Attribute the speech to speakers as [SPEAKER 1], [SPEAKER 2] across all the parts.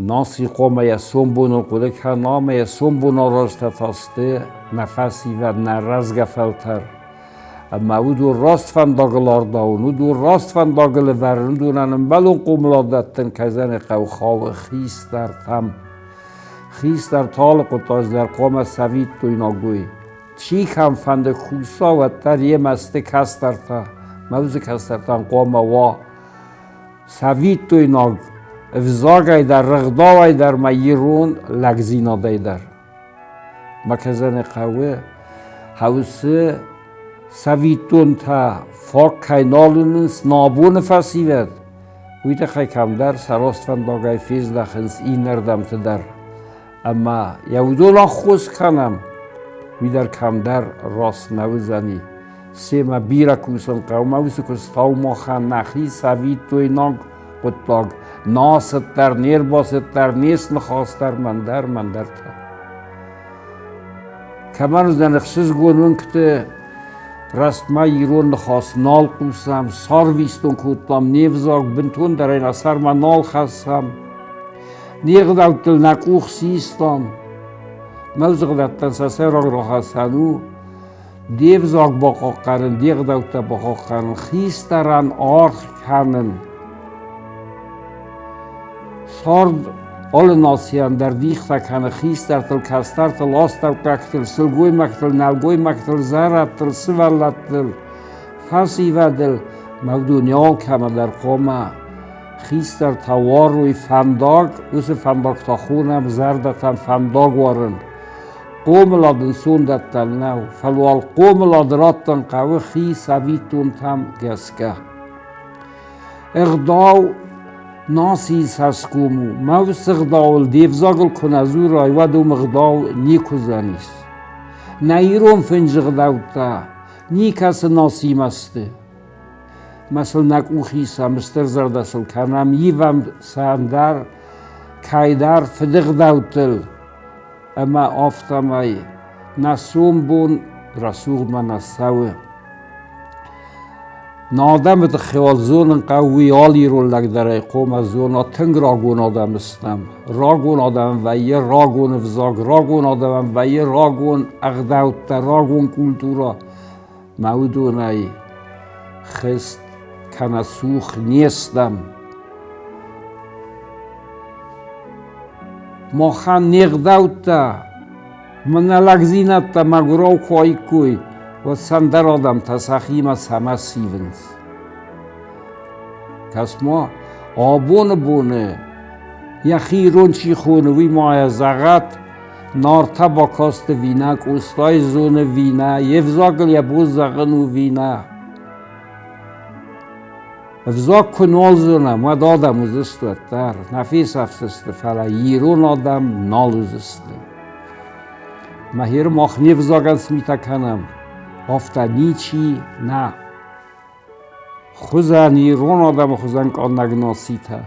[SPEAKER 1] Наци хъуамӕ йӕ сомбоныл хъуыды кӕна ӕмӕ йӕ сомбон арӕзта та сты нӕ фӕсивӕд, нӕ рӕзгӕ фӕлтӕр. Ӕмӕ уыдон раст фӕндагыл ардауын, уыдон раст фӕндагыл ӕвӕрын, уыдонӕн ӕмбӕлон хъомылад дӕттын кӕй хъӕуы хауы хистӕртӕм. Хистӕртӕ алы хъуыддаджы дӕр хъуамӕ цӕвиттойнаг уой. Чи кӕмфӕнды куса, уӕддӕр йемӕ сты кӕстӕртӕ. Мӕ уыцы кӕстӕртӕн хъуамӕ уа цӕвиттойнаг ӕвзагӕй дӕр, ӕгъдауӕй дӕр ма ирон лӕгдзинадӕй дӕр. Мӕ кӕзӕны хъӕуы хӕусы цӕвиттонтӕ фаг кӕй нал уынынц нӕ абоны фӕсивӕд, уый тыххӕй кӕмдӕр сӕ раст фӕндагӕй фездӕхынц иннӕрдӕмты дӕр. Ӕмӕ йӕ уыдон аххос кӕнӕм, уый дӕр кӕмдӕр раст нӕ уыдзӕни. Семӕ бирӕ кусын хъӕуы, мӕ уыцы куыстау махӕн нӕхи цӕвиттойнаг хъуыддаг. Нӕ ацыд дӕр, не рбацыд дӕр, не сныхас дӕр, мӕн дӕр, мӕн дӕр та. Кӕмӕн уыдзӕн ӕхсызгон уынгты рӕстмӕ ирон ныхас нал хъусӕм, сарвистон кодтам не взаг, бынтондӕр ӕй нӕ сӕрмӕ нал хӕссӕм. Не гъдӕуттыл нӕ къух систам. Мӕ узыгъдӕттӕн сӕ сӕйраг рахӕссӕн у де взаг бахъахъхъӕнын, де гъдӕуттӕ бахъахъхъӕнын, хистӕрӕн аргъ кӕнын. Цард алы нацийӕн дӕр дихтӕ кӕны хистӕртыл, кӕстӕртыл, астӕуккӕгтыл, сылгоймӕгтыл, нӕлгоймӕгтыл, зӕрӕдтыл, сывӕллӕттыл, фӕсивӕдыл. Мӕ уыдон алкӕмӕ дӕр хъуамӕ хистӕртӕ уарой фӕндаг, уыцы фӕндаг та хонӕм зӕрдӕтӕм фӕндаг уарын. Хъомылад ӕнцондӕттӕн нӕу, фӕлӕ уал хъомылад раттын хъӕуы хи цӕвиттонтӕм гӕсгӕ. Ӕгъдау нацийы цӕсгом у. Мӕ уыцы ӕгъдауыл де взагыл куы нӕ дзурай, уӕд уым ӕгъдау никуы уыдзӕнис. Нӕ ирон фынджы ӕгъдӕуттӕ никӕцы нациимӕ сты. Мӕ сыл нӕ къух исӕм, стырзӕрдӕ сыл кӕнӕм, ивӕм сӕ ӕндӕр кӕйдӕр фыдыгъдӕуттыл. Ӕмӕ афтӕмӕй нӕ сомбон рӕсугъдмӕ нӕ цӕуы. Нӕ адӕмы тыххӕй уал зонын хъӕуы, уый алы ирон лӕг дӕр ӕй хъуамӕ зона, тынг рагон адӕм стӕм. Рагон адӕм вӕййы рагон ӕвзаг, рагон адӕмӕн вӕййы рагон ӕгъдӕуттӕ, рагон культурӕ. Мӕ уыдонӕй хызт кӕнӕ цух не стӕм. Махӕн не гъдӕуттӕ, мӕнӕ лӕгдзинӕдтӕ мӕгуырау куы уаиккой, уӕд сӕ ӕндӕр адӕмтӕ сӕхимӕ цӕмӕ сивынц? Кӕс-ма, абоны боны йӕхи ирон чи хоны, уый ма йӕ зӕгъӕд, Нартӕ бакасты вина, Къостайы зоны вина, йе взагыл йӕ бон зӕгъын у вина. Ӕвзаг куы нал зонӕм, уӕд адӕм уыдзысты уӕддӕр, нӕ фесӕфдзысты, фӕлӕ ирон адӕм нал уыдзысты. Мӕхеры мах не взагӕн цы митӕ кӕнӕм, афтӕ ничи нӕ. Хуызӕн ирон адӕмы хуызӕн къаннӕг нацитӕ.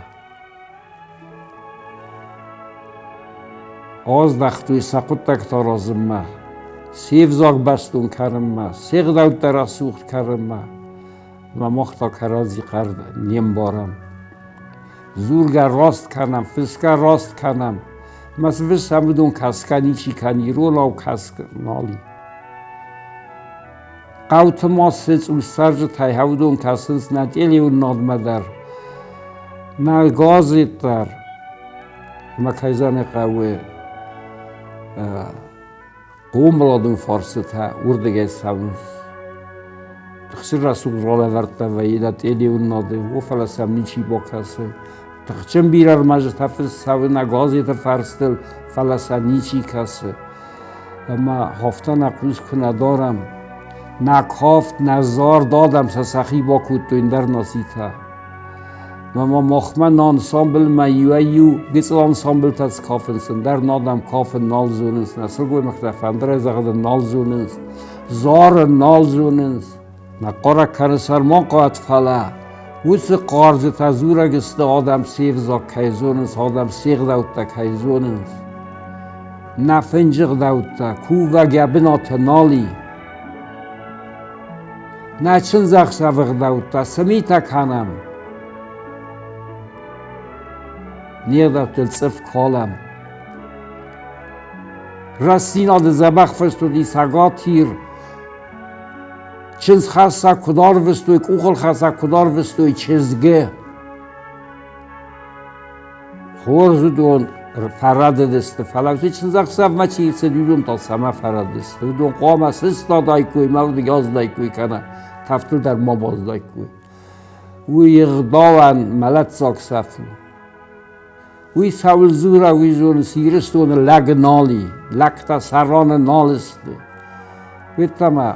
[SPEAKER 1] Аздӕхтой сӕ хъуыддӕгтӕ аразынмӕ, се взаг бӕстон кӕнынмӕ, се гъдӕуттӕ рӕсугъд кӕнынмӕ. Ӕмӕ мах та кӕрӕдзи хъӕр не мбарӕм. Дзургӕ раст кӕнӕм, фысгӕ раст кӕнӕм. Ӕмӕ цы фыссӕм, уыдон кӕсгӕ ничи кӕны, иронау кӕсгӕ нал и. Хъӕуты ма цы цъус цӕрджытӕй уыдон кӕсынц нӕ телеуынынадмӕ дӕр, нӕ газет дӕр. Ӕмӕ кӕй зӕгъын хъӕуы, хъомыладон фарстытӕ уырдыгӕй цӕуынц. Тыхджын рӕсугъд ралӕвӕрдтӕ вӕййы нӕ телеуынынады, о, фӕлӕ сӕм ничи бакӕсы. Тыхджын бирӕ ӕрмӕджытӕ фыст цӕуы нӕ газеты фӕрстыл, фӕлӕ сӕ ничи кӕсы. Ӕмӕ афтӕ нӕ хъус куы нӕ дарӕм, нӕ кафт, нӕ зард адӕм сӕ сӕхи бакодтой ӕндӕр нацитӕ. Ӕмӕ махмӕ нӕ ансамблмӕ иуӕй-иу гыццыл ансамблтӕ скафынц, ӕндӕр адӕм кафын нал зонынц, нӕ сылгоймӕгтӕ фӕндырӕй зӕгъын нал зонынц, зарын нал зонынц. Нӕ хъарӕг кӕны сӕрмахъуат, фӕлӕ уыцы хъарджытӕ дзурӕг сты, адӕм се взаг кӕй зонынц, адӕм се гъдӕуттӕ кӕй зонынц. Нӕ фынджы гъдӕуттӕ, кувӕг йӕ бынаты нал и. Нӕ чындзӕхсӕвы гъдӕуттӕ цы митӕ кӕнӕм? Не гъдӕуттыл цъыф калӕм. Рӕстдзинады дзӕбӕх фыст уыди Цӕгат Ир. Чындзхӕссӕг куыд арвыстой, къухылхӕцӕг куыд арвыстой чызгы. Хорз уыдон фӕрӕдыдысты, фӕлӕ уыцы чындзӕхсӕвмӕ чи цыд, уыдон та цӕмӕ фӕрӕдыдысты? Уыдон хъуамӕ сыстадаиккой мӕ уырдыг аздаиккой кӕнӕ тӕфтыл дӕр ма баздаиккой. Уый ӕгъдауӕн мӕлӕтдзаг цӕф у. Уый цӕуыл дзура, уый зоныс, Ирыстоны лӕг нал и, лӕгтӕ сӕраны нал сты. Уедтӕмӕ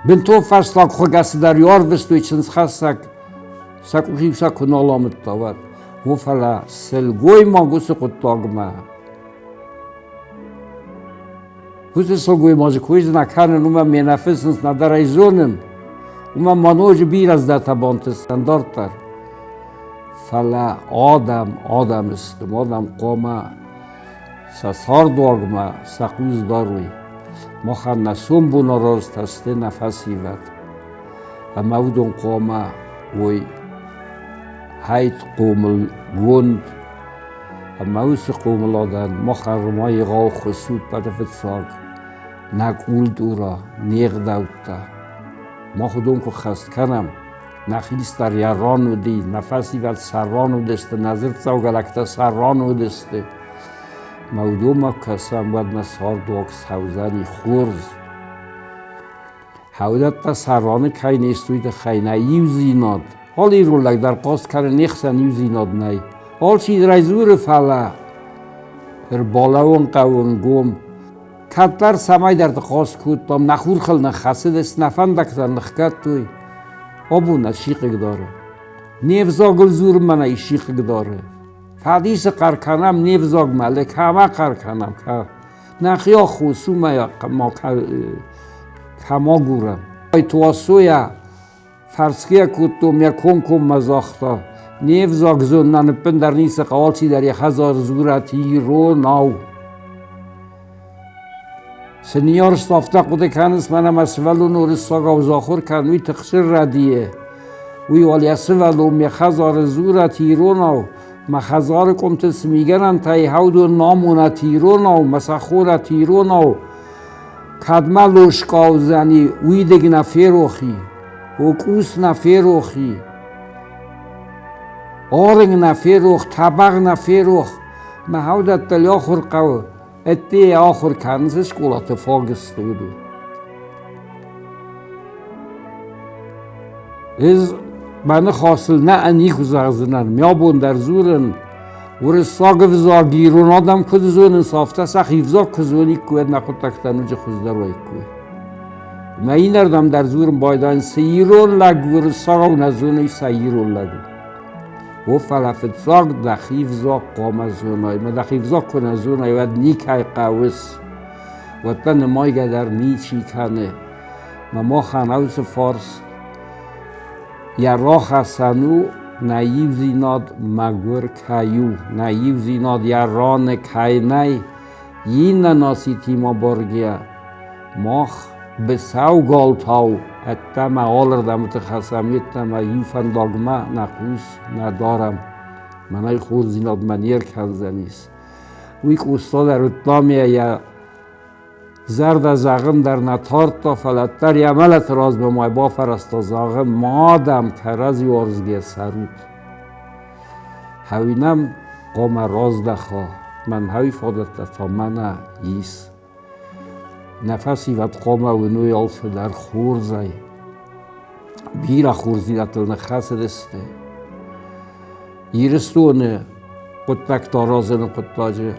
[SPEAKER 1] бынтон фӕстаг хуыгӕсы дӕр ӕрвыстой чындзхӕссӕг, сӕ къух-иу сӕ куы нал амыдта, уӕд. О, фӕлӕ сылгоймаг уыцы хъуыддагмӕ Уыцы сылгоймаджы кой дзы нӕ кӕнын, уымӕн ме нӕ фыссынц, нӕдӕр ӕй зонын. Уымӕн ма ноджы бирӕ цыдӕртӕ бантыстӕн дарддӕр. Фӕлӕ адӕм адӕм сты, адӕм хъуамӕ сӕ цардуагмӕ сӕ хъус дарой. Махӕн нӕ сомбон арӕзтӕ сты нӕ фӕсивӕд. Ӕмӕ уыдон хъуамӕ уой хӕйтхъомылгонд Ӕмӕ уыцы хъомыладӕн мах ӕрмӕ егъау хӕс у ӕппӕты фыццаг нӕ культурӕ, не гъдӕуттӕ. Мах уыдон куы хӕст кӕнӕм, нӕ хистӕр йӕ ран уыди, нӕ фӕсивӕд сӕ ран уыдысты, нӕ дзырддзӕугӕ лӕгтӕ сӕ ран уыдысты. Мӕ уыдонмӕ куы кӕсӕм, уӕд нӕ цардуаг цӕудзӕни хорз. Хӕуыдӕттӕ сӕ раны кӕй не сты, уый тыххӕй нӕ иудзинад Алы ирон лӕг дӕр хъаст кӕны, не хсӕн иудзинад нӕй. Алчидӕр ӕй дзуры, фӕлӕ ӕрбалӕууын хъӕуы ӕнгом. Кӕддӕр цӕмӕйдӕрты хъаст кодтам, нӕ хурхыл нӕ хӕцыдысты, нӕ фӕндӕгтӕ ныхгӕдтой. Абон нӕ чи хъыгдары? Не взагыл дзурынмӕ нӕ исчи хъыгдары? Фӕдисы хъӕр кӕнӕм не взагмӕ, ле кӕмӕ хъӕр кӕнӕм? Нӕхи аххос у мӕ ма кӕм агурӕм? Туасойӕ Фӕрсгӕ кодтон, мӕ комкоммӕ загъта: Не взаг зонынӕн ӕппындӕр ницы хъӕуы, алчидӕр йӕ хӕдзар дзурӕд иронау. Цы ныййарджытӕ афтӕ хъуыды кӕнынц, мӕнӕ мӕ сывӕллон уырыссагау захуыр кӕн, уый тыхсы рӕдийы. Уый уал йӕ сывӕллон мӕ хӕдзары дзурӕд иронау, мӕ хӕдзары къуымты цы мигӕнӕнтӕ и, уыдон амонӕд иронау, мӕ сӕ хонӕд иронау. Кӕдмӕ лоскъаудзӕни, уидыг нӕ ферох и, о къус нӕ ферох и, Орынг нӕ ферох, тӕбӕгъ нӕ ферох. Мӕ хӕудӕттӕ ахуыр хъӕуы, ӕддейӕ ахуыр кӕнынц скъолаты фаг сты уыдон. Ӕз мӕ ныхасыл нӕ никуы зӕгъдзынӕн, мӕ абон дӕр дзурын, уырыссаг ӕвзаг ирон адӕм куыд зонынц, афтӕ сӕхи взаг куы зониккой, уӕд нӕ хъуыддӕгтӕ ноджы хуыздӕр уаиккой. Мӕ иннӕрдӕм дӕр дзурын байдайын, цы ирон лӕг уырыссагау нӕ зоны, уый сӕ ирон лӕг у. О, фӕлӕ фыццаг дӕхи взаг хъуамӕ зонай. Мӕ дӕхи взаг куы нӕ зонай, уӕд никӕй хъӕуыс. Уӕд дӕ нымайгӕ дӕр ничи кӕны. Мӕ махӕн уыцы фарст йӕ рахӕцӕн у, нӕ иудзинад мӕгуыр кӕй у, нӕ иудзинад йӕ раны кӕй нӕй, иннӕ нацитимӕ баргӕ мах быцӕу галтау ӕддӕмӕ алырдӕмыты хӕцӕм, йеддӕмӕ иу фӕндагмӕ нӕ хъус нӕ дарӕм. Мӕнӕй хорздзинадмӕ не ркӕндзӕнис. Уый Къоста дӕр уыдта ме йӕ зӕрдӕ зӕгъын дӕр нӕ тардта, фӕлӕ дӕр йӕ мӕлӕты размӕ ма бафӕрӕзта зӕгъын, ма, дам, кӕрӕдзи уарзгӕ цӕрут. Хӕуинӕм хъуамӕ раздӕха, мӕн хӕуи фадӕттӕ та мӕнӕ ис. Нӕ фӕсивӕд хъуамӕ уыной алцыдӕр хорзӕй. Бирӕ хорздзинӕдтыл ныххӕцыдысты. Ирыстоны хъуыддӕгтӕ аразыны хъуыддаджы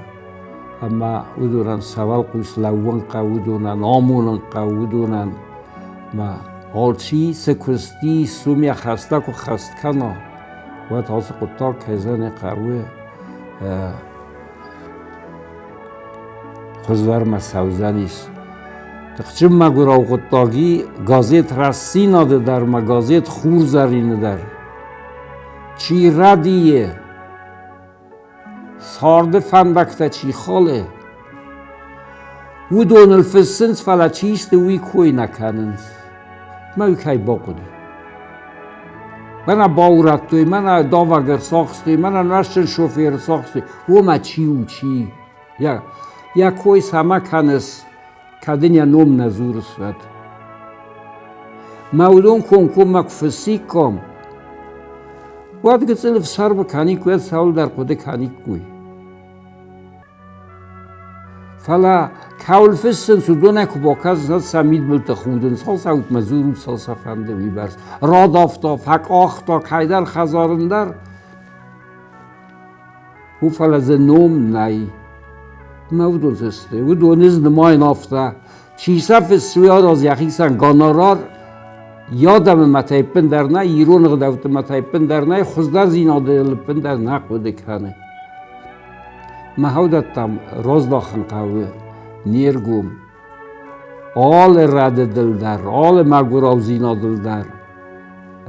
[SPEAKER 1] ӕмӕ уыдонӕн сӕ уӕлхъус лӕууын хъӕуы, уыдонӕн амонын хъӕуы, уыдонӕн ма алчи цы куыст ис, уым йӕ хӕстӕ куы хӕст кӕна, уӕд ацы хъуыддаг кӕй зӕгъын хъӕуы, хуыздӕрмӕ цӕудзӕнис. Тыхджын мӕгуырау хъуыддаг и газет Рӕстдзинад-ы дӕр ӕмӕ газет Хурзӕрин-ы дӕр. Чи рӕдийы, царды фӕндӕгтӕ чи халы, уыдоныл фыссынц, фӕлӕ чи сты, уый кой нӕ кӕнынц. Мӕ уый кӕй бахъуыди. Мӕнӕ баурӕдтой, мӕнӕ давӕг ӕрцахстой, мӕнӕ нуӕзтджын шофер ӕрцахстой. Уомӕ чи у, чи? Йӕ, йӕ кой цӕмӕ кӕныс, кӕд ын йӕ ном нӕ дзурыс, уӕд? Мӕ уыдон комкоммӕ куы фыссиккам, уӕд гыццыл ӕфсӕрмы кӕниккой, уӕд цӕуылдӕр хъуыды кӕниккой. Фӕлӕ кӕуыл фыссынц, уыдонӕй куы бакӕсынц, сӕ мидбылты худынц, цаутмӕ дзурут, цал сӕ фӕнды, уыйбӕрц. Радавта, фӕкъахта кӕйдӕр хӕдзарын дӕр. У, фӕлӕ дзы ном нӕй. Мӕ уыдон цы сты? Уыдон ӕз нымайын афтӕ. Чи сӕ фыссы, уый аразы йӕхицӕн гонорар, йӕ адӕмы мӕтӕй ӕппындӕр нӕй, ирон ӕгъдӕутты мӕтӕй ӕппындӕр нӕй, хуыздӕрдзинадыл ӕппындӕр нӕ хъуыды кӕны. Мӕ хӕудӕттӕм раздахын хъӕуы не ргом. Алы рӕдыдыл дӕр, алы мӕгуыраудзинадыл дӕр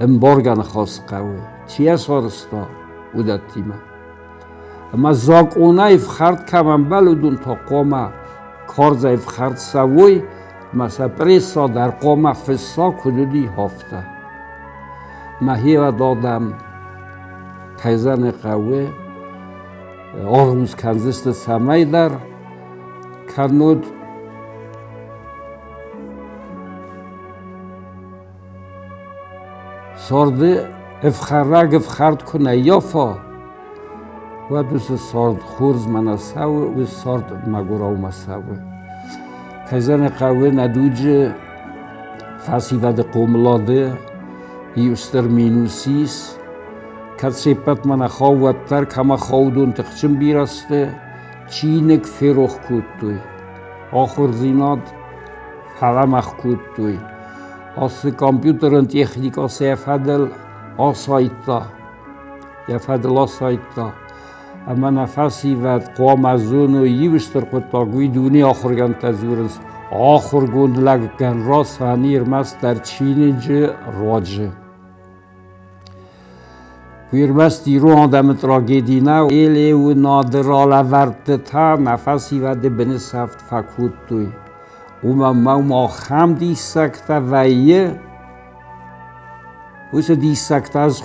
[SPEAKER 1] ӕмбаргӕ ныхас хъӕуы, чи йӕ сарӕзта, уыдӕттимӕ. Ӕмӕ закъонӕй ӕфхӕрд кӕм ӕмбӕлы, уыдон та хъуамӕ карзӕй ӕфхӕрд цӕуой ӕмӕ сӕ пресса дӕр хъуамӕ фысса, куыд уыди, афтӕ. Мӕхи адӕм кӕй зӕгъын хъӕуы, аргъуц кӕндзысты цӕмӕйдӕр, кӕннод царды ӕфхӕрӕг ӕфхӕрд куы нӕ ййафа, уӕд уыцы цард хорзмӕ нӕ цӕуы, уыцы цард мӕгуыраумӕ цӕуы. Кӕй зӕгъын хъӕуы, нӕ дуджы фӕсивӕды хъомылады иу стыр минус ис, кӕд се ппӕтмӕ нӕ хауы, уӕддӕр кӕмӕ хауы, уыдон тыхджын бирӕ сты, чиныг ферох кодтой, ахуырдзинад фӕлӕмӕгъ кодтой. Ацы компьютерон техникӕ сӕ фӕдыл асайдта, йӕ фӕдыл асайдта. Ӕмӕ нӕ фӕсивӕд хъуамӕ зоной иу стыр хъуыддаг, уый дуне ахуыргӕндтӕ дзурынц, ахуыргонд лӕггӕн рацӕни ӕрмӕстдӕр чиныджы руаджы. Уый ӕрмӕст ирон адӕмы трагеди нӕу, Елеуынады ралӕвӕрдтытӕ нӕ фӕсивӕды бынысӕфт фӕкодтой. Уымӕн мӕм ахӕм диссӕгтӕ вӕййы, уыцы диссӕгтӕ ӕз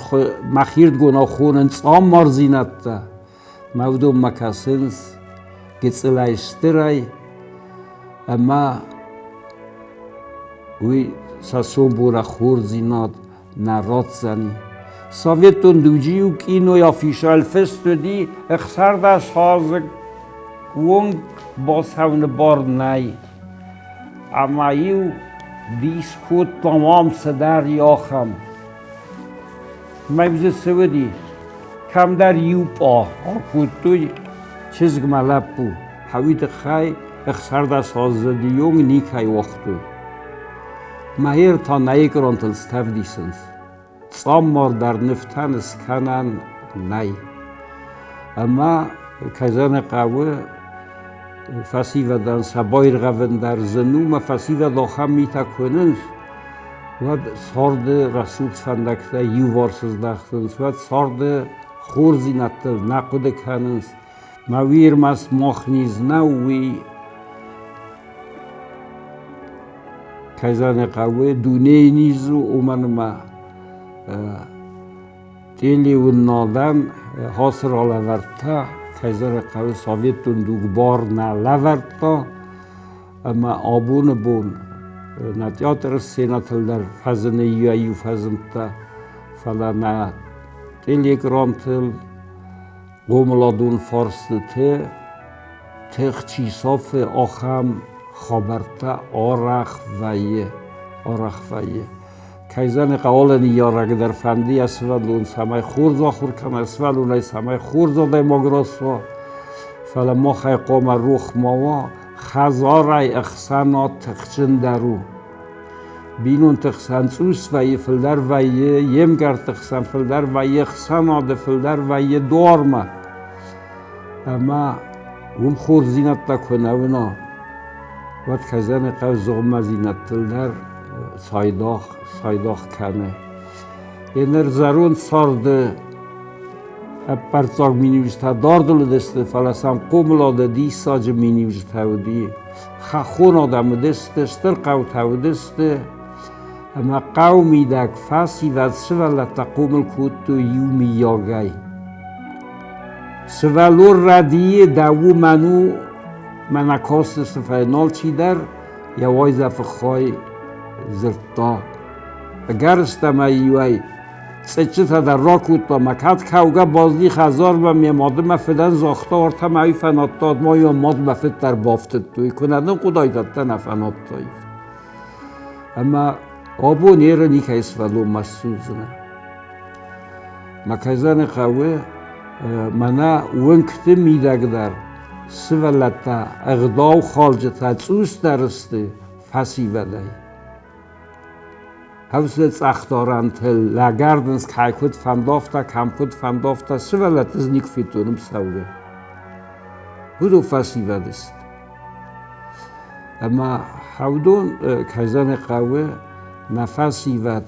[SPEAKER 1] мӕхирдгонау хонын цъаммардзинӕдтӕ. Мӕ уыдонмӕ кӕсынц гыццылӕй стырӕй ӕмӕ уый сӕ сомбонӕ хорздзинад нӕ ратдзӕни. Советон дуджы-иу кинойы афишӕ фыст уыди 16 азы онг бацӕуыны бар нӕй. Ӕмӕ-иу дис кодтам ам цыдӕр и ахӕм. Мӕм дзы цы уыди? Кӕмдӕр иу пъа акодтой чызгмӕ лӕппу. Хъӕуи тыххӕй 16 аздзыды онг никӕй уагътой. Мӕхи та нӕ экрантыл стӕвдисынц. Цъаммардӕр нывтӕн скӕнӕн нӕй. Ӕмӕ, кӕй зӕгъын хъӕуы, фӕсивӕдӕн сӕ байргъӕвын дӕр зын у, мӕ фӕсивӕд ахӕм митӕ кӕнынц, уӕд царды рӕсугъд фӕндӕгтӕ иуварс здӕхынц, уӕд царды хорздзинӕдтыл нӕ хъуыды кӕнынц. Мӕ уый ӕрмӕст мах низ нӕу, уый кӕй зӕгъын хъӕуы, дунейы низ у, уымӕн ӕмӕ телеуыннадӕн ацы ралӕвӕрдта, кӕй зӕгъын хъӕуы, советон дуг бар нӕ лӕвӕрдта, ӕмӕ абоны бон нӕ театры сценӕтыл дӕр фӕзыны иуӕй-иу фӕзындтӕ, фӕлӕ нӕ телеэкрантыл хъомыладон фарстыты тых чи сафы, ахӕм хабӕрттӕ арӕх вӕййы, арӕх вӕййы. Кӕй зӕгъын хъӕуы, ныййарӕг дӕр фӕнды йӕ сывӕллон цӕмӕй хорз ахуыр кӕна, сывӕллонӕй цӕмӕй хорз адӕймаг рацуа. Фӕлӕ махӕй хъуамӕ рох ма уа, хӕдзарӕй ӕхсӕнад тыхджындӕр у. Бинонты хсӕн цъус вӕййы, фылдӕр вӕййы йе мгӕртты хсӕн, фылдӕр вӕййы ӕхсӕнады, фылдӕр вӕййы дуармӕ. Ӕмӕ уым хорздзинӕдтӕ куы нӕ уына, уӕд кӕй хъӕуы зыгъуыммӕдзинӕдтыл дӕр цайдагъ, цайдагъ кӕны. Еныр зӕронд царды ӕппӕрццаг миниуджытӕ дардыл уыдысты, фӕлӕ сӕм хъомылады диссаджы миниуджытӕ уыди. Хӕххон адӕм уыдысты, стыр хъӕутӕ уыдысты. Ӕмӕ хъӕуы мидӕг фӕсивӕд сывӕллӕттӕ хъомыл кодтой иумийагӕй. Сывӕллон рӕдийы дӕ уымӕн у, мӕнӕ космосы фӕйнал чидӕр йӕ уайдзӕфы хай дзырдта. Ӕгӕрыстӕмӕй иуӕй цъыччытӕ дӕр ракодта, мӕ кӕд кӕугӕ базди хӕдзармӕ ме мады мӕ фыдӕн загъта, ӕртӕ мӕйы фӕнадта, ма йӕ мад мӕ фыд дӕр бафтыдтой, куы нӕ дын хъуыдаид, ӕддӕ нӕ фӕнадтаид. Ӕмӕ абон еры никӕй сывӕллонмӕ ссудздзынӕ. Мӕ кӕй хъӕуы, мӕнӕ уынгты мидӕг дӕр сывӕллӕттӕ ӕгъдаухалджытӕ цъусдӕр сты фӕсивӕдӕй. Хӕвсы цъӕхдарӕнтыл лӕгӕрдынц кӕй куыд фӕндавта, кӕм куыд фӕндавта, сывӕллӕтты дзы никуы федтон уым цӕугӕ. Уыдон фӕсивӕд сты. Ӕмӕ хӕвдон кӕй зӕгъын хъӕуы, нӕ фӕсивӕд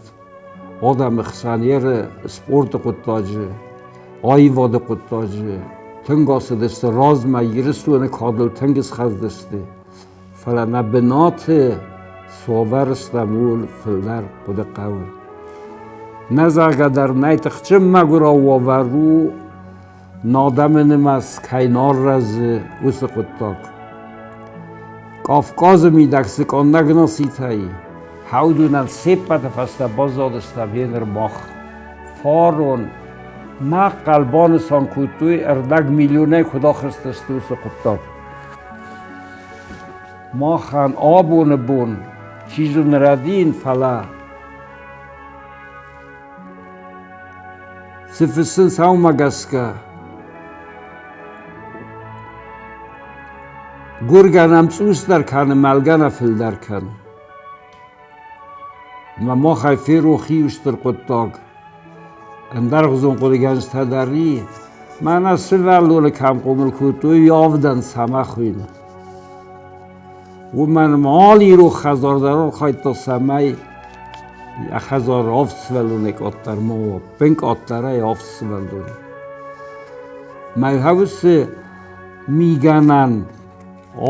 [SPEAKER 1] адӕмы хсӕн еры спорты хъуыддаджы, аивады хъуыддаджы тынг ацыдысты размӕ, Ирыстоны кадыл тынг схӕцыдысты. Фӕлӕ нӕ бынаты цавӕр стӕм, ууыл фылдӕр хъуыды хъӕуы. Нӕ зӕгъгӕ дӕр нӕй тыхджын мӕгуырау уавӕр у, нӕ адӕмы нымӕц кӕй нал рӕзы, уыцы хъуыддаг. Кавказы мидӕг цы къаннӕг нацитӕ и, хӕудунӕн се ппӕты фӕстӕ баззадыстӕм еныр мах. Фарон мӕхъхъӕл банысан кодтой, ӕрдӕг миллионӕй куыд ахызтысты, уыцы хъуыддаг. Махӕн абоны бон, чи зоны рӕдийын, фӕлӕ цы фыссынц аумӕ гӕсгӕ, гуыргӕ нӕм цъусдӕр кӕны, мӕлгӕ нӕ фылдӕр кӕны. Ӕмӕ махӕй ферох и стыр хъуыддаг. Ӕндӕргъуызон хъуыдыгӕнджытӕ дӕр и. Мӕнӕ сывӕллоны кӕм хъомыл кодтой, уый авдӕн цӕмӕ хуыйны. Уымӕн ӕмӕ алы ирон хӕдзар дӕр архайдта, цӕмӕй йӕ хӕдзар авд сывӕллонӕй къаддӕр ма уа, ӕппын къаддӕрӕй авд сывӕллоны. Мӕ уыцы мигӕнӕн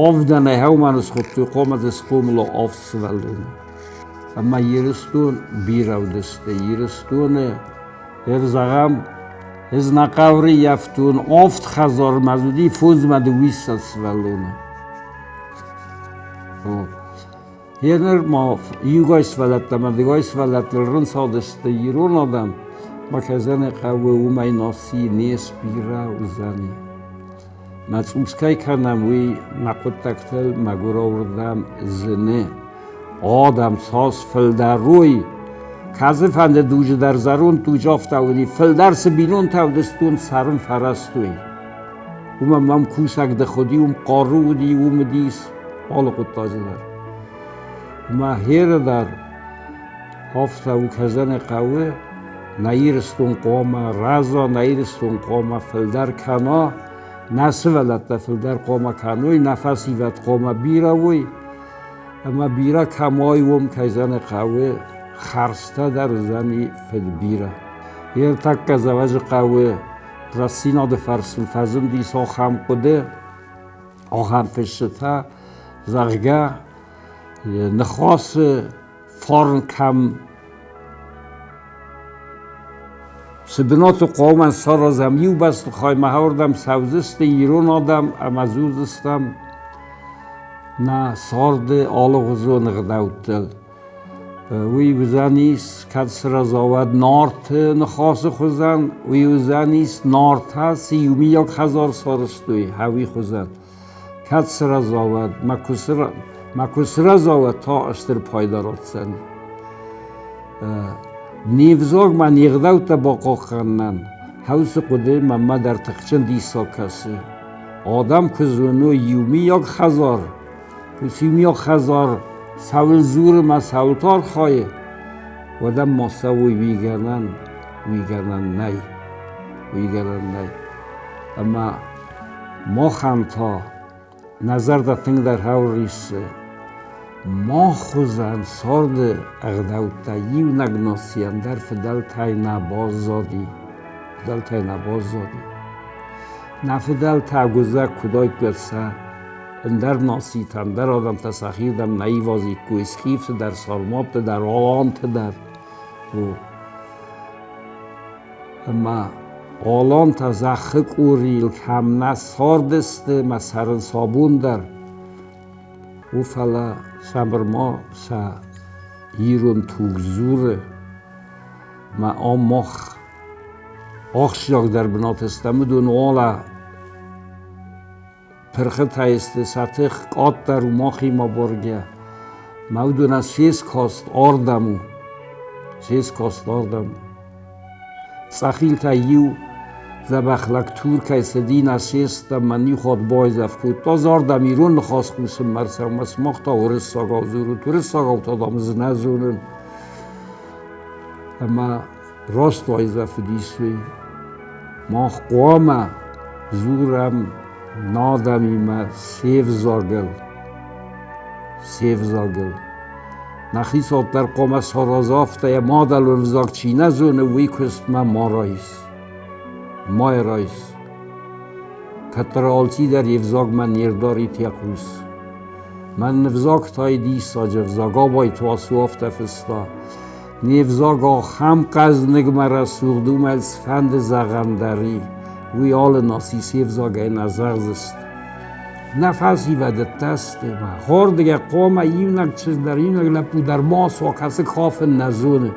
[SPEAKER 1] авдӕнӕй хӕумӕ схуыдтой, хъуамӕ дзы схъомыл уа авд сывӕллоны. Ӕмӕ Ирыстон бирӕ уыдысты. Ирыстоны, ӕр зӕгъӕм, ӕз нӕ хъӕуы ййӕфтон авд хӕдзармӕ уыди фондзмӕ дыууиссӕдз сывӕллоны. Еныр ма иугай сывӕллӕттӕ ӕмӕ дыгай сывӕллӕттыл рынцадысты ирон адӕм, ма кӕй хъӕуы, уымӕй наци не сбирӕ уыдзӕни. Мӕ цъус кӕй кӕнӕм, уый нӕ хъуыддӕгтыл мӕгуырауырдӕм зыны. Адӕм цас фылдӕр уой, кӕцыфӕнды дуджы дӕр зӕронд дуджы афтӕ уыди, фылдӕр цы бинонтӕ уыдысты, уым цӕрын фӕрӕзтой. Уымӕн мӕм кусӕг дых уыди, уым хъару уыди, уым уыдис алы хъуыддаджы дӕр. Мӕ херы дӕр афтӕ у кӕзӕны хъӕуы, нӕ Ирыстон хъуамӕ рӕза, нӕ Ирыстон хъуамӕ фылдӕр кӕна, нӕ сывӕллӕттӕ фылдӕр хъуамӕ кӕной, нӕ фӕсивӕд хъуамӕ бирӕ уой. Ӕмӕ бирӕ кӕм уой, уым кӕй зӕгъын хъӕуы, хӕрзтӕ дӕр уыдзӕни фыдбирӕ. Йе ртӕккӕ Дзӕуӕджыхъӕуы рӕстдзинады фӕрцы фӕзындис ахӕм хъуыды, ахӕм фысджытӕ, зӕгъгӕ, ныхасы фарн кӕм цы бынаты хъуамӕ саразӕм иу бӕстыхаймӕ, уырдӕм цӕудзысты ирон адӕм ӕмӕ дзурдзыстӕм нӕ царды алыгъуызон ӕгъдӕуттыл. Уый уыдзӕнис, кӕд сырӕза, уӕд Нарты ныхасы хуызӕн, уый уыдзӕнис, Нартӕ цы иумийаг хӕдзар сарӕзтой, уый хуызӕн. Кӕд сырӕза, уӕд мӕ куы сырӕза, уӕд та стыр пайда ратдзӕни. Не взаг ма не гъдӕуттӕ бахъахъхъӕнынӕн хӕлцы хъуыды мӕнмӕ дӕр тыхджын диссаг кӕсы. Адӕм куы зоной иумийаг хӕдзар, уыцы иумийаг хӕдзар цӕуыл дзуры мӕ цӕуылты архайы, уӕд ӕм ма цӕуой уый гӕнӕн нӕй, уый гӕнӕн нӕй. Ӕмӕ махӕн та нӕ зӕрдӕ тынгдӕр риссы. Мах хуызӕн царды ӕгъдӕуттӕ иунӕг нацийӕн дӕр фыдӕлтӕй нӕ баззади, фыдӕлтӕй нӕ баззади. Нӕ фыдӕлтӕ ӕгуыдзӕг куыд айккой сӕ Ӕндӕр нацитӕ, ӕндӕр адӕмтӕ сӕхирдӕм нӕ ивазиккой скифты дӕр, сарматты дӕр, аланты дӕр. Ӕмӕ алантӕ зӕххы къорийыл кӕм нӕ цардысты мӕ цӕрын сӕ бон дӕр, у, фӕлӕ сӕ нырма сӕ ирон туг дзуры мӕ ам мах ахсджиагдӕр бынаты стӕм, уыдон уалӕ пырхытӕй сты, сӕ тых къаддӕр у махимӕ боргӕ. Мӕ уыдонӕн се скаст ардӕм у, се скаст ардӕм. Цъӕхилтӕй иу дзӕбӕх лӕг Туркӕй цыди нӕ сестӕм, мӕн иу хатт байдзӕф кодта, зардӕм ирон ныхас хъусынмӕ ӕрцӕуӕм, сымах та уырыссагау дзурут, уырыссагау та дам дзы нӕ зонын. Ӕмӕ раст уайдзӕф уыдис уый. Мах хъуамӕ дзурӕм нӕ адӕмимӕ се взагыл, се взагыл. Нӕ хицауад дӕр хъуамӕ сараза афтӕ, йӕ мадӕлон ӕвзаг чи нӕ зоны, уый куыстмӕ ма райс. Ма райс. Кӕддӕр алчидӕр йе взагмӕ не рдарид йӕ хъус. Мӕн ӕвзаг та диссаджы ӕвзаг, Абайты Васо афтӕ фыста. Не взаг ахӕм хъӕзныгмӕ рӕсугъд у, мӕ цыфӕнды зӕгъӕн дӕр и, уый алы наци се взагӕй нӕ зӕгъдзысты. Нӕ фӕсивӕды тӕсты ма хордыгӕ хъуамӕ иунӕг чызг дӕр, иунӕг лӕппу дӕр ма суа, кӕцы кафын нӕ зоны.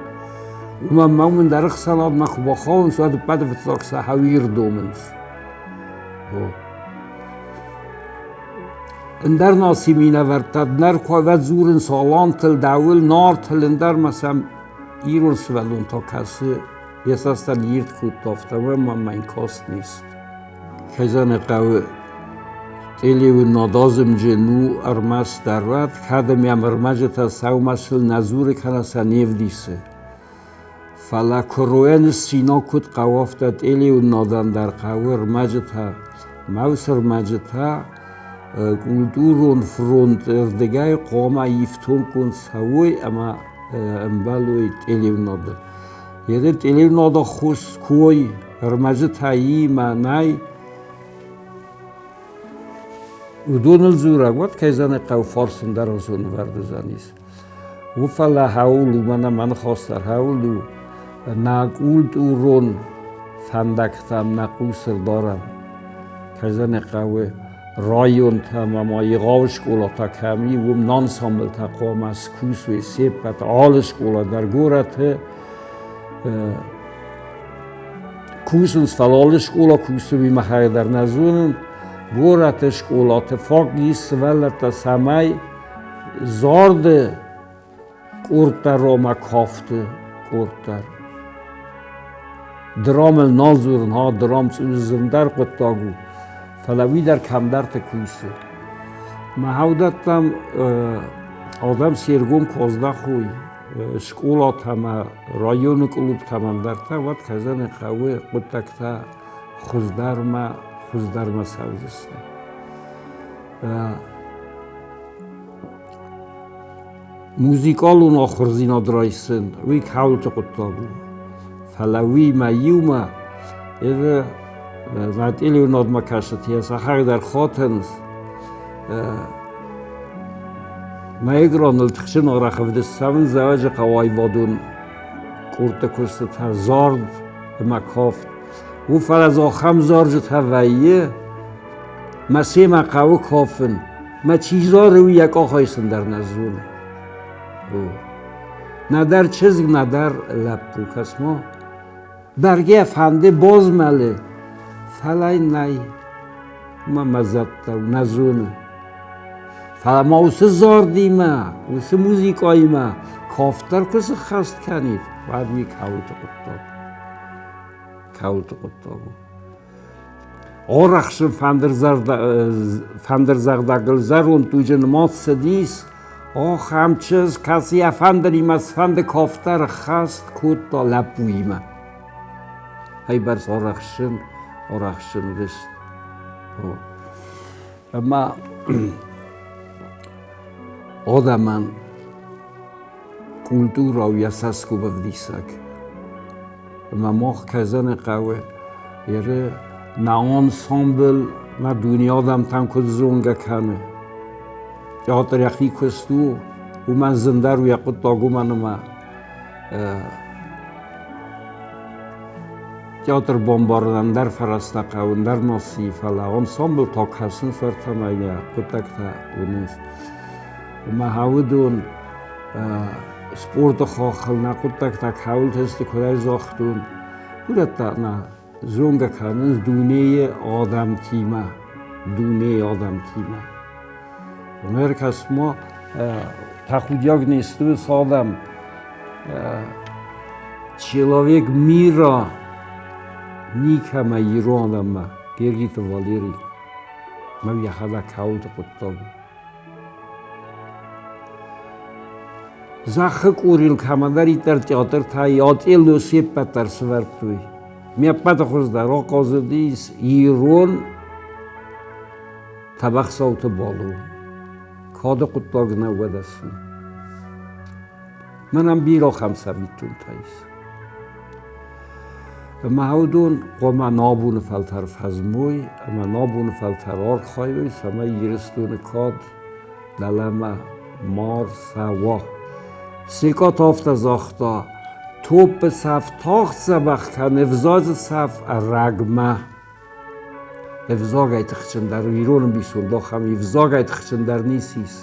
[SPEAKER 1] Уымӕн мӕ уымӕн дӕр ӕхсӕнадмӕ куы бахауынц, уӕд ӕппӕты фыццаг сӕ хӕуир домынц. Ӕндӕр наци минӕвӕрттӕ дӕр куы дзурынц алантыл, дӕуыл, нартыл, ӕндӕр ма сӕм ирон сывӕллон та кӕсы, йӕ цӕстӕн ирд кодта, афтӕ ма мӕн каст не сты. Кӕй зӕгъын хъӕуы, Тъелеуы надазымджын у ӕрмӕстдӕр уӕд, кӕд ӕм йӕм ӕрмӕджытӕ сӕумӕсыл нӕ дзуры кӕнӕ сӕ не вдисы. Фӕлӕ куыройӕн ссинаг куыд хъӕуы, афтӕ Тъелеуы надӕн дӕр хъӕуы ӕрмӕджытӕ. Мӕ уыцы ӕрмӕджытӕ культурон фронты рдыгӕй хъуамӕ ифтонггонд цӕуой ӕмӕ ӕмбӕлой Тъелеунады. Еде Тъелеунады хус куы уой, ӕрмӕджытӕ имӕ нӕй, уыдоныл дзурӕг, уӕд кӕй зӕгъын хъӕуы, фарсын дӕр ӕнцонвӕрд уыдзӕнис. У, фӕлӕ хӕуыл у, мӕнӕ мӕ ныхас дӕр хӕуыл у, нӕ культурон фӕндӕгтӕм нӕ хъус ӕрдарӕм. Кӕй зӕгъын хъӕуы, районтӕм ӕмӕ егъау скъолатӕ кӕм и, уым нӕ ансамблтӕ хъуамӕ скусой се ппӕт, алы скъола дӕр горӕты кусынц, фӕлӕ алы скъола кусы, уый махӕй дӕр нӕ зонын. Горӕты скъолаты фаг ис сывӕллӕттӕ, цӕмӕй зарды къорд дӕр ӕмӕ кафты къорд дӕр. Драмыл нал дзурын, ха, драм цъус зындӕр хъуыддаг у, фӕлӕ уый дӕр кӕмдӕрты кусы. Мӕ хӕудӕттӕм адӕм се ргом куы аздахой скъолатӕ ӕмӕ районы клубтӕм ӕндӕртӕ, уӕд кӕй хъӕуы хъуыддӕгтӕ хуыздӕрмӕ хуыздӕрмӕ цӕудзысты. Музыкалон ахуырдзинад райсын, уый кӕуылты хъуыддаг у. Фӕлӕ уыимӕ иумӕ Натъелеунадмӕ кӕсыт, йӕ сахар дӕр хатынц. Мӕ экраныл тыхджын арӕх ӕвдыст цӕуынц Дзӕуӕджыхъӕуы аивадон къордты куыстытӕ, зард ӕмӕ кафт. У, фӕлӕ дзы ахӕм зарджытӕ вӕййы, мӕ семӕ хъӕуы кафын, мӕ чи зары, уый йӕ къахӕй сын дӕр нӕ зоны. Нӕдӕр чызг, нӕдӕр лӕппу, кӕс-ма. Бӕргӕ фӕнды базмӕлы, фӕлӕ нӕй. Мӕ мӕ зӕдтӕ нӕ зоны. Фӕлӕ ма уыцы зардимӕ, уыцы музыкаимӕ кафт дӕр куы сыххӕст кӕнид, уӕд уый кӕуылты хъуыддаг. Кӕуылты хъуыддаг у. Арӕхсын фӕндырдзӕгъдӕгыл зӕронд дуджы нымад цыдис, ахӕм чызг, кӕцы йӕ фӕндыримӕ цыфӕнды кафт дӕр ӕххӕст кодта лӕппуимӕ. Хӕйбӕрц арӕхсын, арӕхсын уыдысты. Ӕмӕ адӕмӕн культурӕ у йӕ цӕсгом ӕвдисӕг. Ӕмӕ мах кӕй зӕгъын хъӕуы, еры нӕ ансамбль нӕ дуне адӕмтӕн куыд зонгӕ кӕны. Театр йӕхи куыст у, уымӕн зындӕр у йӕ хъуыддаг, уымӕн ӕмӕ театр бамбарын ӕндӕр фӕрӕзтӕ хъӕуы, ӕндӕр наци, фӕлӕ ансамбл та кӕсынц ӕртӕмӕй йӕ хъуыддӕгтӕ уынынц. Ӕмӕ уыдон спорты хаххыл нӕ хъуыддӕгтӕ кӕуылты сты, куыд ӕй загътон, уыдӕттӕ нӕ зонгӕ кӕнынц дунейы адӕмтимӕ, дунейы адӕмтимӕ. Ӕркӕс-ма, тӕхудиаг не сты уыцы адӕм. Человек мира никӕмӕ ирон адӕммӕ, Гергиты Валерий. Мӕ йӕхӕдӕг кӕуылты хъуыддаг у. Зӕххы къорийыл кӕмӕндӕриддӕр театртӕ Ятъелы се ппӕт дӕр сывӕрдтой. Ме ппӕты хуыздӕр ахъазыдис ирон Тӕбӕхсӕуты Балу. Кады хъуыддаг нӕ уӕдӕ цы. Мӕнӕн бирӕ ахӕм цӕвиттонтӕ ис. Ӕмӕ уыдон хъуамӕ нӕ абоны фӕлтӕр фӕзмой ӕмӕ нӕ абоны фӕлтӕр архайой, цӕмӕй Ирыстоны кад дӕлӕмӕ ма рцӕуа. Секъа та афтӕ загъта, топпы цӕф тагъд дзӕбӕх кӕны, ӕвзаджы цӕф ӕрӕгмӕ. Ӕвзагӕй тыхджындӕр у ирон ӕмбисонд ахӕм, ӕвзагӕй тыхджындӕр ницы ис.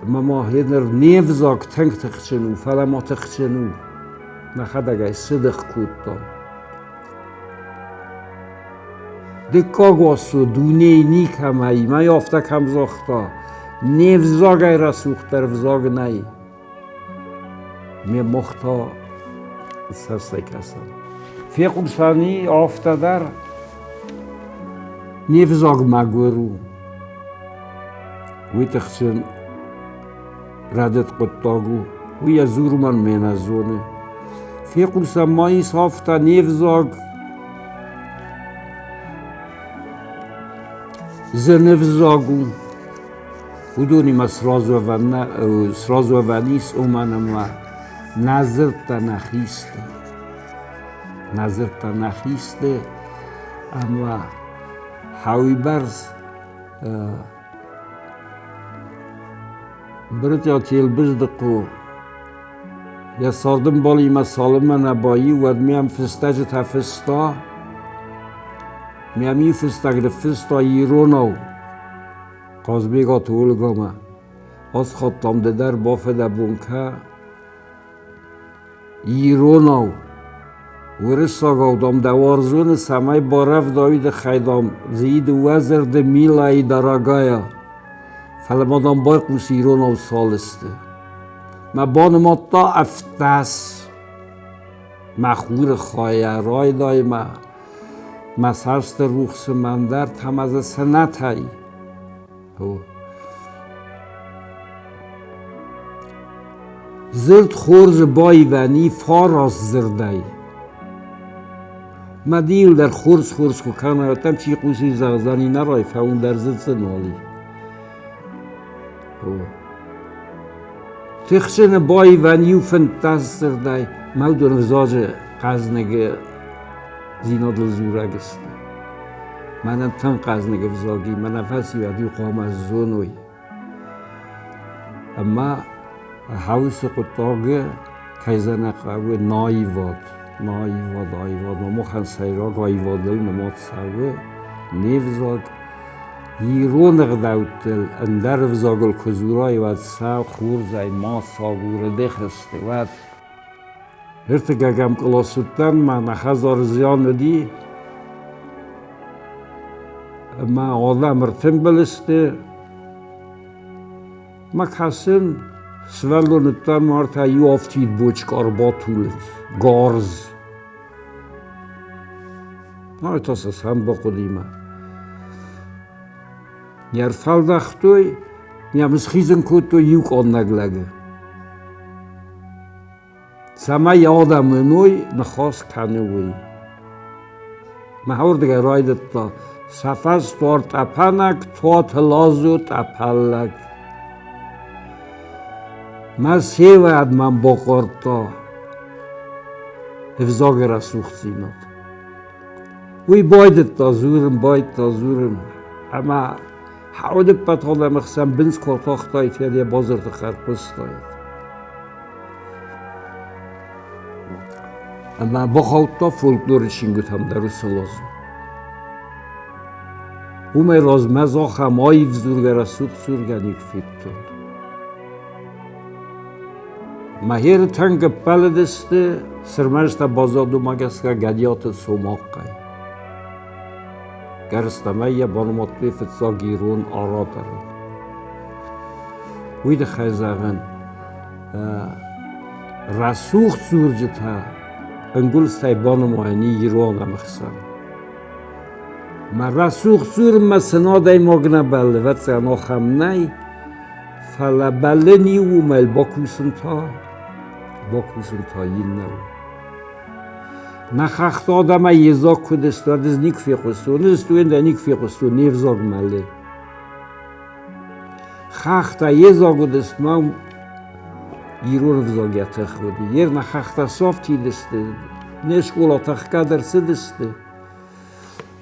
[SPEAKER 1] Ӕмӕ ма гъеныр не взаг тынг тыхджын у, фӕлӕ ма тыхджын у. Нӕхӕдӕг ӕй сыдых кодтам. Дыккаг уац у дунейы никӕмӕй, мӕ афтӕ кӕм загъта, не взагӕй рӕсугъддӕр взаг нӕй. Ме мох та цӕстӕй кӕсӕм. Фехъусӕни афтӕ дӕр, не взаг мӕгуыр у. Уый тыхджын рӕдыд хъуыддаг у. Уый йӕ дзурмӕн ме нӕ зоны. Фехъусӕм ма ис афтӕ не взаг зыны взаг у. Уыдонимӕ сразы уӕвӕн ис, уымӕн ӕмӕ нӕ дзырдтӕ нӕхи сты. Нӕ дзырдтӕ нӕхи сты ӕмӕ хауибӕрц Брытъиаты Елбыздыхъо йӕ цардӕмбалимӕ цалынмӕ нӕ баиу, уӕдмӕ йӕм фыстӕджытӕ фыста. Мӕм иу фыстӕг ныффыста иронау. Хъазбегаты Ольгамӕ. Асхаттам ды дӕр бафӕдӕбон кӕ. Иронау, уырыссагау, дам, дӕ уарзоны цӕмӕй барӕвдауи тыххӕй, дам, дзы дыууӕ дзырды милайы дорогая. Фӕлӕ ма, дам, байхъус иронау цал сты. Мӕ банымадта ӕфтӕс. Мӕ хуры хайӕ райдай мӕ. Мӕ цӕсты рухсы мӕн дӕр тамазы сӕнӕтӕй. Дзырд хорзы баивӕн и фараст дзырдӕй. Мӕ дил дӕр хорз-хорз куы кӕна, уӕд чи хъуси зӕгъдзӕни нӕ райфӕуын дӕр дзы цы нал и. Тыхджыны баивӕн иу 15 дзырдӕй мӕ уыдон ӕвзаджы хъӕзныг дзинадыл дзурӕг сты. Мӕнӕн тынг хъӕзныг ӕвзаг и, мӕнӕ фӕсивӕд иу хъуамӕ зоной. Ӕмӕ хаусы хъуыддаги кӕй зӕнӕ хъӕуы наивад, наивад, аивад. Махӕн сӕйраг аивадыл нымад цӕуы не взаг. Ирон ӕгъдӕуттыл ӕндӕр ӕвзагыл куы дзурай, уӕд сӕ хорзӕй ма сагуры дехысты, уӕд Ӕртыккӕгӕм къласы уыдтӕн, мӕ нӕ хӕдзары зиан уыди. Ӕмӕ адӕм ӕртымбыл сты. Мӕ кӕсын, сывӕллон уыдтӕн, мартӕ иу афтид бочкъа ӕрбатулынц, гарз. Ай та сӕ сӕм бахъуыди мӕ. Не рфӕлдӕхтой, йӕм схизын кодтой иу къаннӕг лӕгы. Цӕмӕй адӕм уыной, ныхас кӕны уый. Мӕ уырдыгӕй райдыдта сӕ фӕсдуар тъӕпӕнӕг, Туаты Лазо тъӕпӕллӕг. Мӕ севӕд мӕм бахъардта ӕвзаги рӕсугъддзийнад. Уый байдыдта дзурын, байдыдта дзурын, ӕмӕ Хауд ӕппӕт адӕмы хсӕн бындз куы атахтаид, уӕд йӕ базырты хъӕр хъуыстаид. Ӕмӕ бахаудта фольклоры чингуытӕм дӕр уыцы лозунг. Уымӕй размӕ ахӕм аив дзургӕ, рӕсугъд дзургӕ никуы федтон. Мӕхеры тынг ӕппӕлыдысты, Сырмӕзтӕ баззад уымӕ гӕсгӕ Гӕдиаты Цомахъӕй. Гӕрзтӕмӕй йӕ банымадтой фыццаг ирон ораторыл. Уый тыххӕй зӕгъын, рӕсугъд дзурджытӕ ӕнгуылдзтӕй банымайӕн и ирон адӕмы хсӕн. Мӕ рӕсугъд дзурынмӕ сын адӕймаг нӕ бӕллы, ӕвӕццӕгӕн, ахӕм нӕй, фӕлӕ бӕллын иу уымӕл бакусын та иннӕ у. Нӕ хӕхты адӕмӕй йедзаг куыд сты, уӕд ӕз никуы фехъуыстон, ӕз студент никуы фехъуыстон не взаг мӕлы. Хӕхтӕ йедзаг уыдысты, ма ирон ӕвзаг йӕ тых уыди. Йе нӕ хӕхтӕ сафтид сты, не скъолатӕ хгӕд ӕрцыдысты.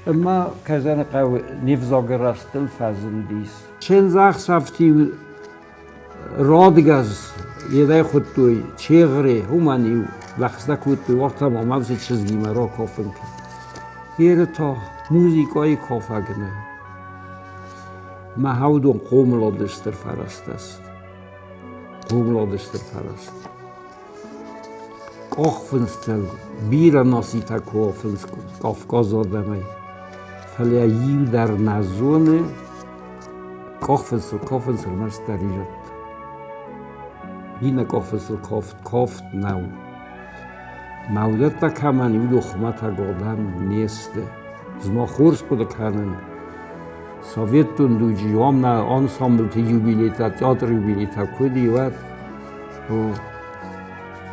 [SPEAKER 1] Ӕмӕ Казаны хъӕуы не взагы рӕзтыл фӕзындис. Чындзӕхсӕвты-иу радгӕс йедӕй хуыдтой чегъре, уымӕн-иу лӕгъстӕ кодтой, уӕртӕ ма мӕм цы чызгимӕ ракафын кӕн. Еры та музыкӕйы кафӕг нӕй. Мӕ уыдон хъомылады стыр фӕрӕзтӕ сты. Хъомылады стыр фӕрӕзтӕ. Къахфындзтыл бирӕ нацитӕ кафынц Кавказы адӕмӕй, фӕлӕ иу дӕр нӕ зоны, къахфындзтыл кафынц ӕрмӕстдӕр ирӕттӕ. Иннӕ къахфындзтыл кафт кафт нӕу. Мӕ уыдӕттӕ кӕмӕн уыдон хуымӕтӕг адӕм не сты. Ӕз ма хорз хъуыды кӕнын, Советон дуджы ам нӕ ансамблты юбилейтӕ, театры юбилейтӕ куыд и, уӕд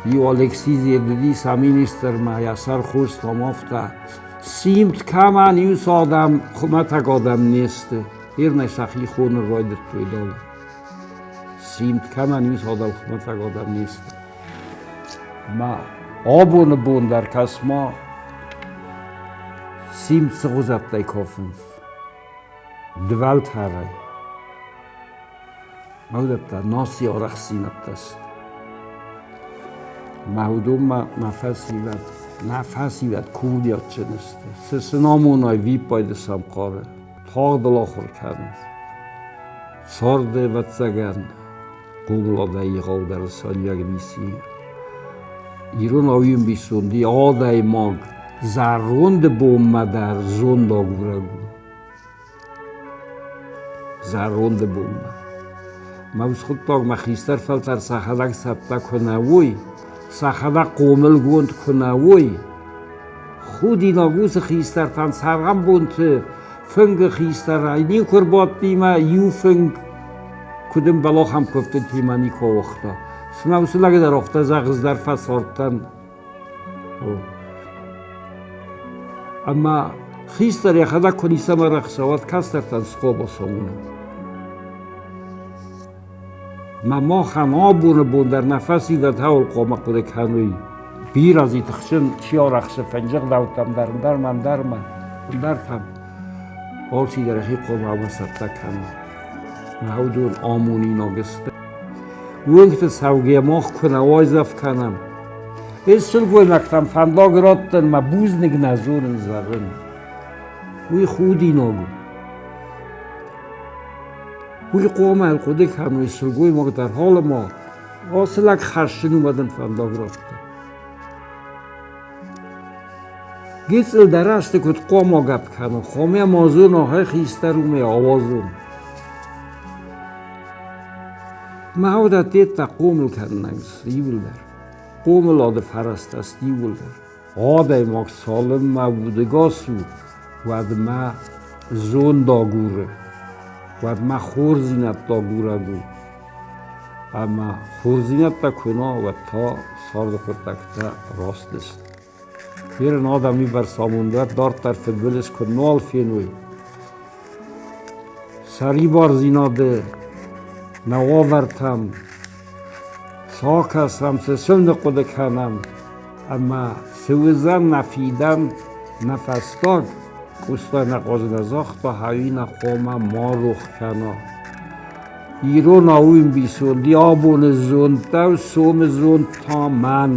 [SPEAKER 1] Иу Алексизи уыди сӕ министрмӕ, йӕ сӕр хостам афтӕ. Симд кӕмӕн иу адӕм, хуымӕтӕг адӕм не сты. Ирнӕй сӕхи хонын райдыдтой дӕлӕ. Симд кӕмӕн иу адӕм, хуымӕтӕг адӕм не сты. Ма абоны бон дӕр кӕс-ма, симд цы гъузӕттӕй кафынц. Дывӕлтӕрӕй. Уыдӕттӕ наци арӕхстдзинӕдтӕ сты. Мӕ уыдонмӕ нӕ фӕсивӕд, нӕ фӕсивӕд курдиатджын сты. Цы сын амонай, виппайды сӕм хъары. Тагъдыл ахуыр кӕнынц. Царды, ӕвӕццӕгӕн, хъомыладӕй егъаудӕр нысаниуӕг ницы и. Иронау ӕмбисонди адӕймаг зӕронды бонмӕ дӕр зондагурӕг у. Зӕронды бонмӕ. Мӕ усхъуыддагмӕ хистӕр фӕлтӕр сӕхӕдӕг цӕттӕ куы нӕ уой, сӕхӕдӕг хъомылгонд куы нӕ уой, худинаг уыцы хистӕртӕн цӕрӕнбонты фынгы хистӕрӕй никуы ӕрбадтимӕ иу фынг куыд ӕмбӕлы, ахӕм куывдтытимӕ никуы ауагъта. Цымӕ уыцы лӕг дӕр афтӕ зӕгъыс дӕр фӕцардтӕн. Ӕмӕ хистӕр йӕхӕдӕг куы ницӕмӕ рӕхса, уӕд кӕстӕртӕн схъомыл цӕуылнӕ? Мӕ махӕн абоны бон дӕр нӕ фӕсивӕд хауыл хъуамӕ хъуыды кӕной. Бирӕ дзы тыхджын чи арӕхсы фӕнджыгъдӕуттӕм дӕр, ӕндӕрмӕ, ӕндӕрмӕ, ӕндӕртӕм. Алчидӕр йӕхи хъуамӕ ӕмӕ цӕттӕ кӕна. Мӕ уыдон амонинаг сты. Уынгты цӕугӕ мах куы нӕ уайдзӕф кӕнӕм. Ӕз сылгоймӕгтӕм фӕндаг раттын мӕ бузныг нӕ зонын зӕгъын. Уый худинаг у. Уый хъуамӕ ӕрхъуыды кӕной сылгоймаг дӕр алыма ацы лӕг хӕссын уымӕ дын фӕндаг радта. Гыццыл дӕр азты куыд хъуамӕ гӕпп кӕнон, хъуамӕ ма зонон, хай хистӕр у мӕ ауадзон. Мӕ аудӕттӕ хъомыл кӕнынӕн сты иууылдӕр. Хъомылады фӕрӕзтӕ сты иууылдӕр. Адӕймаг цалынмӕ удӕгас у, уӕдмӕ зонд агуры, уӕдмӕ хорздзинӕдтӕ агурӕг у. Ӕмӕ хорздзинӕдтӕ куы нӕ, уӕд та царды хъуыддӕгтӕ раст сты. Ирон адӕм уыйбӕрц амондӕр дарддӕр фыдбылыз куыд нал феной. Сӕрибардзинады нӕ уавӕртӕм цы акӕсӕм, цы сыл ныхъхъуыды кӕнӕм ӕмӕ цы уыдзӕн нӕ фидӕн, нӕ фӕстаг. Къоста нӕ къозна загъта, хауина хъуамӕ ма рох кӕна. Иронау ӕмбисонд абоны зонд дӕу, сомы зонд та мӕн.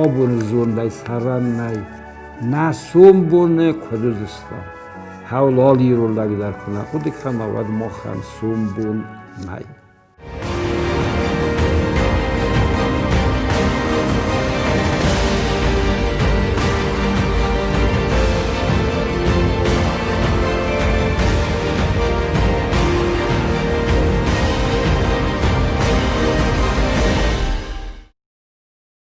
[SPEAKER 1] Абоны зондӕй цӕрӕн нӕй. Нӕ сомбоны куыд уыдзыстӕм? Хӕулал ирон лӕг дӕр куы нӕ хъуыды кӕна, уӕд махӕн сомбон нӕй.